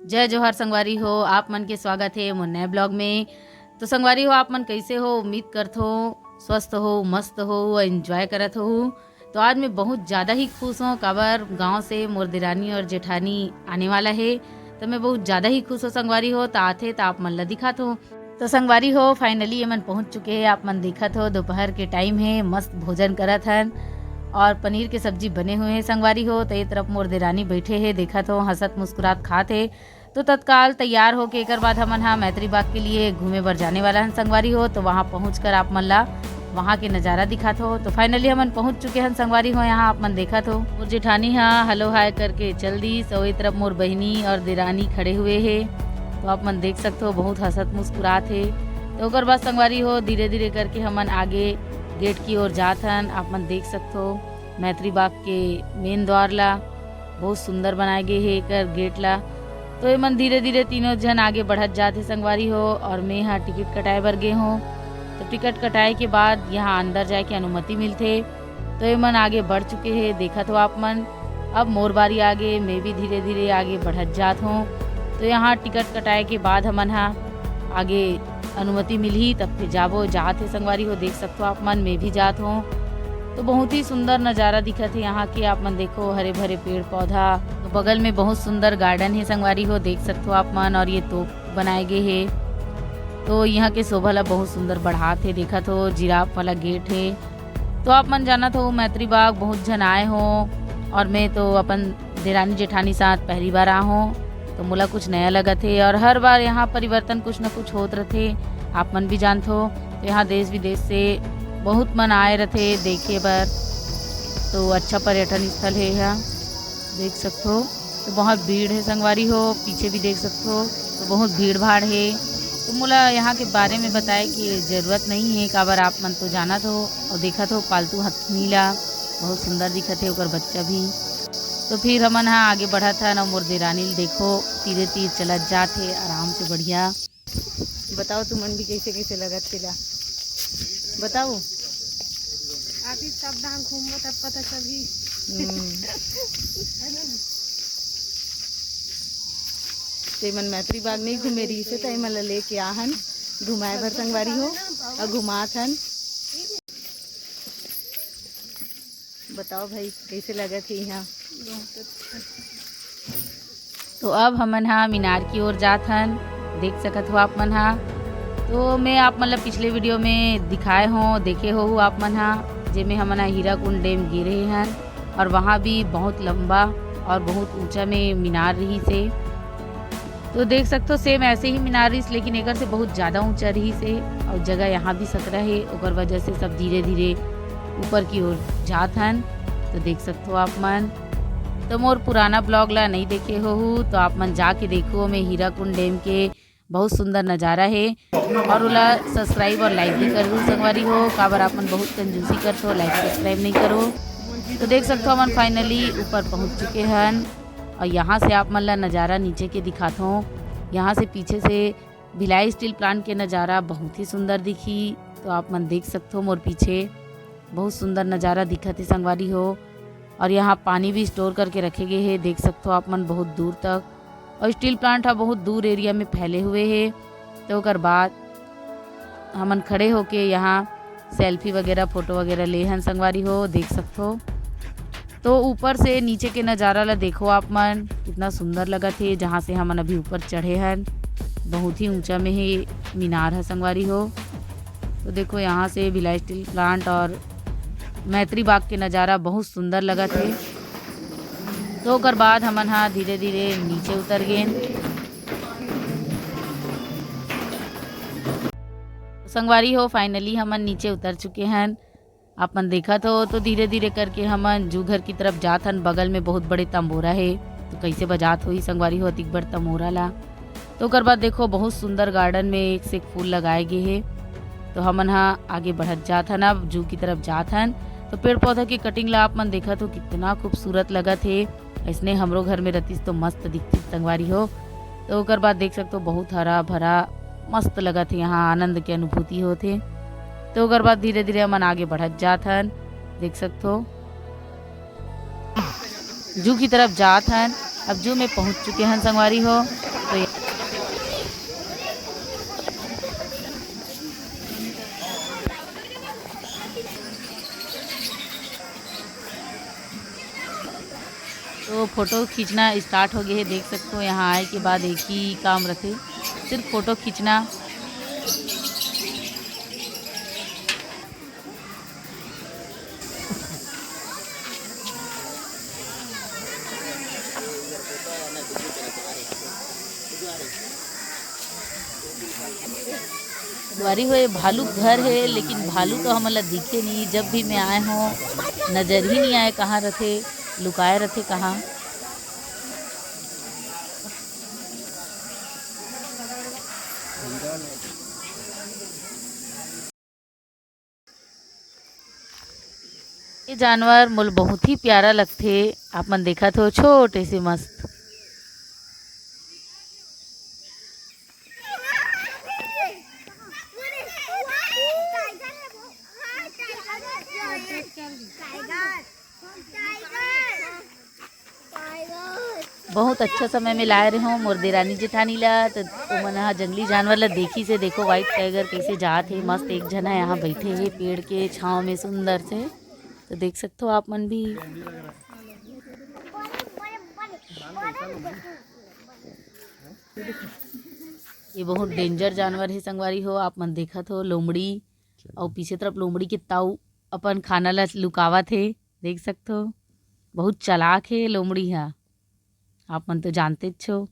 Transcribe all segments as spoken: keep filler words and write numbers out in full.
जय जोहार संगवारी हो, आप मन के स्वागत हे मोर नए ब्लॉग में। तो संगवारी हो, आप मन कैसे हो? उम्मीद करथो स्वस्थ हो, मस्त हो, एंजॉय करत हो। तो आज मैं बहुत ज़्यादा ही खुश हूँ, काबर गांव से मोर देरानी और जेठानी आने वाला है, तो मैं बहुत ज़्यादा ही खुश हूँ संगवारी हो। तो आथे तो आप मन ला दिखात हूँ। तो संगवारी हो, फाइनली ये मन पहुँच चुके हैं। आप मन देखत हो, दोपहर के टाइम है, मस्त भोजन करत हन और पनीर के सब्जी बने हुए हैं संगवारी हो। तो ये तरफ मोर देरानी बैठे है, देखत हो, हंसत मुस्कुरात खात है। तो तत्काल तैयार होके एकर बाद हमन हा मैत्री बाग के लिए घूमे बर जाने वाला हन संगवारी हो। तो वहाँ पहुँच कर आप मन ला वहाँ के नज़ारा दिखात हो। तो फाइनली हमन पहुँच चुके हन संगवारी हो, यहाँ आप मन देखत हो। मोर जेठानी हा हेलो हाय करके चल दी। सो ये तरफ मोर बहिनी और देरानी खड़े हुए है, तो आप मन देख सकत हो, बहुत हंसत मुस्कुरात है। तो ओकर बाद संगवारी हो, धीरे धीरे करके हमन आगे गेट की ओर जात हन। आप मन देख सकत हो मैत्री बाग के मेन द्वार ला, बहुत सुंदर बनाए गे हे एकर गेट ला। तो एमन धीरे धीरे तीनों झन आगे बढ़त जात हे संगवारी हो, और मैं हा टिकट कटाए बर गे हों। तो टिकट कटाए के बाद यहाँ अंदर जाए के अनुमति मिलथे। तो एमन आगे बढ़ चुके हे, देखत हो आप मन। अब मोर बारी आगे, मैं भी धीरे धीरे आगे बढ़त जात हों। तो यहाँ टिकट कटाए के बाद हमन हा आगे अनुमति मिलही, तब फिर जाबो। जात हे संगवारी हो, देख सकत हो आप मन, मैं भी जात हों। तो बहुत ही सुंदर नज़ारा दिखत हे यहाँ के। आप मन देखो, हरे भरे पेड़ पौधा, तो बगल में बहुत सुंदर गार्डन हे संगवारी हो, देख सकत हो आप मन। और ये तोप बनाए गे हे, तो यहाँ के शोभा ला बहुत सुंदर बढ़ात हे। देखत हो, जिराफ वाला गेट हे। तो आप मन जानत हो, मैत्री बाग बहुत झन आए हो, और मैं तो अपन देरानी जेठानी साथ पहली बार आ हों, तो मोला कुछ नया लगत हे। और हर बार यहाँ परिवर्तन कुछ न कुछ होत रथे, आप मन भी जानत हो। तो यहाँ देश विदेश से बहुत मन आए रथे देखे बर। तो अच्छा पर्यटन स्थल हे यहाँ, देख सकत हो। तो बहुत भीड़ हे संगवारी हो, पीछे भी देख सकत हो, तो बहुत भीड़ भाड़ हे। तो मोला यहाँ के बारे में बताए के जरूरत नहीं हे, काबर आप मन तो जानत हो और देखत हो पालतू हथनी ला, बहुत सुंदर दिखत हे ओकर बच्चा भी। तो फिर हमन हा आगे बढ़त हन, और मोर देरानी ल देखो, तीरे तीर चलत जात हे आराम से, बढ़िया। बताओ तुमन भी कैसे कैसे लगत हे ला, बताओ। आती सब धाम घूमबो तब पता चलही। हम्म। ते मन मैत्री बाग नहीं घूमे रहिस हे, त एमन ला लेके आहन घुमाए बर संगवारी हो, अउ घुमात हन। बताओ भाई, कैसे लगत हे यहाँ? तो अब हमन हा मीनार की ओर जात हन, देख सकत हो आप मन हा। तो मैं आप मन ला पिछले वीडियो में दिखाए हों, देखे हो आप मन हा, जेमे हमन हा हीराकुंड डैम गे रहे हन, और वहाँ भी बहुत लंबा और बहुत ऊंचा में मीनार रहिस हे। तो देख सकत हो, सेम ऐसे ही मीनार रहिस, लेकिन एकर से बहुत ज़्यादा ऊंचा रहिस हे, और जगह यहाँ भी सकरा हे, ओकर वजह से सब धीरे धीरे ऊपर की ओर जात हन। तो देख सकत हो आप मन। तो मोर पुराना ब्लॉग ला नहीं देखे होहू, तो आप मन जाके देखो, ओमे हीराकुंड डैम के बहुत सुंदर नज़ारा हे, और ओला सब्सक्राइब और लाइक भी कर दू संगवारी हो, काबर आप मन बहुत कंजूसी करथो, लाइक सब्सक्राइब नहीं करो। तो देख सकत हो, हमन फाइनली ऊपर पहुँच चुके हन, और यहाँ से आप मन ला नज़ारा नीचे के दिखात हों। यहाँ से पीछे से भिलाई स्टील प्लांट के नज़ारा बहुत ही सुंदर दिखी। तो आप मन देख सकत हो, मोर पीछे बहुत सुंदर नज़ारा दिखत हे संगवारी हो। और यहाँ पानी भी स्टोर करके रखे गे हे, देख सकत हो आप मन, बहुत दूर तक। और स्टील प्लांट हा बहुत दूर एरिया में फैले हुए हे। तो ओकर बाद हमन खड़े होके यहाँ सेल्फी वगैरह, फोटो वगैरह ले हन संगवारी हो, देख सकत हो। तो ऊपर से नीचे के नज़ारा ला देखो आप मन, कितना सुंदर लगत हे। जहाँ से हमन अभी ऊपर चढ़े हन, बहुत ही ऊंचा में ही मीनार है संगवारी हो। तो देखो, यहाँ से भिलाई स्टील प्लांट और मैत्री बाग के नज़ारा बहुत सुंदर लगत हे। तो ओकर बाद हमन हा धीरे धीरे नीचे उतर गेन। संगवारी हो, फाइनली हमन नीचे उतर चुके हन। आप मन देखत हो, तो धीरे धीरे करके हमन जू घर की तरफ जात हन। बगल में बहुत बड़े तंबोरा हे, तो कैसे बजात होही संगवारी हो अतिक बड़ तंबोरा ला। तो ओकर बाद देखो, बहुत सुंदर गार्डन में एक से एक फूल लगाए गे हे। तो हमन हा आगे बढ़त जात हन, अब जू की तरफ जात हन। तो पेड़ पौधा के कटिंग ला आप मन देखत हो, कितना खूबसूरत लगत हे। ऐसने हमरो घर में रतिस तो मस्त दिखतिस संगवारी हो। तो ओकर बाद देख सकत हो, बहुत हरा भरा मस्त लगत हे, यहाँ आनंद के अनुभूति होत हे। तो ओकर बाद धीरे धीरे हमन आगे बढ़त जात हन, देख सकत हो। जू की तरफ जात हन। अब जू में पहुँच चुके हन संगवारी हो। तो ये तो फोटो खींचना स्टार्ट हो गए हे। देख सकते हो, यहाँ आए के बाद एक ही काम रथे, सिर्फ फोटो खींचना। संगवारी हो, ये भालू घर हे, लेकिन भालू तो हमन ला दिखे नहीं। जब भी मैं आए हों, नजर ही नहीं आए कहाँ रथे, लुकाए रथे कहाँ। ये जानवर मोल बहुत ही प्यारा लगथे। आप मन देखत हो, छोटे से मस्त। बहुत अच्छा समय में लाए रहे हों मोर देरानी जेठानी ला, तो ओमन ह जंगली जानवर ला देखिस हे। देखो, व्हाइट टाइगर कैसे जात हे, मस्त एक झन ह यहाँ बैठे हे पेड़ के छाँव में सुंदर से। तो देख सकते हो आप मन भी। ये बहुत डेंजर जानवर हे संगवारी हो, आप मन देखत हो, लोमड़ी, अउ पीछे तरफ लोमड़ी के ताऊ अपन खाना ला लुकावत हे। देख सकत हो, बहुत चालाक हे लोमड़ी हा, आप मन तो जानतेच हो।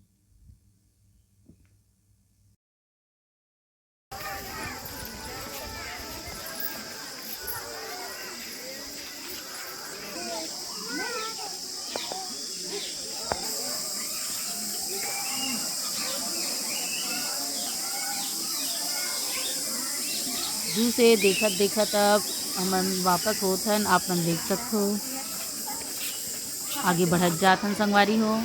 जू से देखत देखत अब हमन वापस होत हन, आप मन देख सकत हो। आगे बढ़त जात हन संगवारी हो।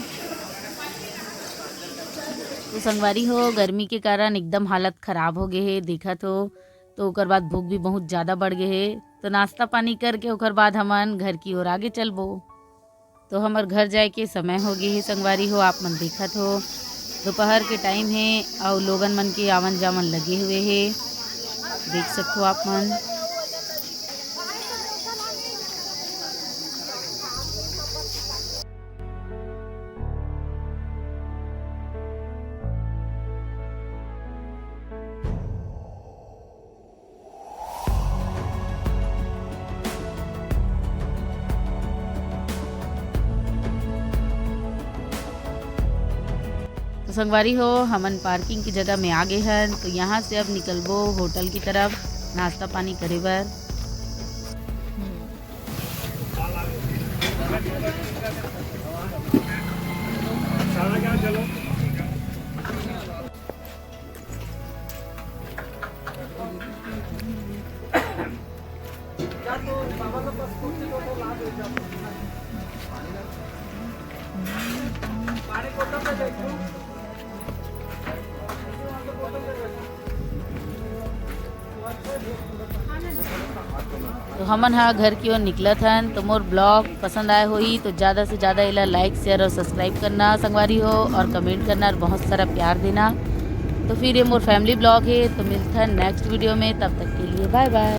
तो संगवारी हो, गर्मी के कारण एकदम हालत खराब हो गे हे, देखत हो। तो ओकर बाद भूख भी बहुत ज्यादा बढ़ गे हे, तो नाश्ता पानी करके ओकर बाद हमन घर की ओर आगे चलबो। तो हमर घर जाए के समय हो गे हे संगवारी हो, आप मन देखत हो दोपहर के टाइम हे अउ लोगन मन के आवन जावन लगे हुए हे, देख सकत हो आप मन। तो संगवारी हो, हमन पार्किंग की जगह में आ गे हन, तो यहाँ से अब निकलबो होटल की तरफ नाश्ता पानी करे बर। तो हमन हा घर की ओर निकलत हन। तो मोर ब्लॉग पसंद आए होही तो ज़्यादा से ज़्यादा एला लाइक, शेयर और सब्सक्राइब करना संगवारी हो, और कमेंट करना और बहुत सारा प्यार देना। तो फिर ये मोर फैमिली ब्लॉग हे, तो मिलथन नेक्स्ट वीडियो में, तब तक के लिए बाय बाय।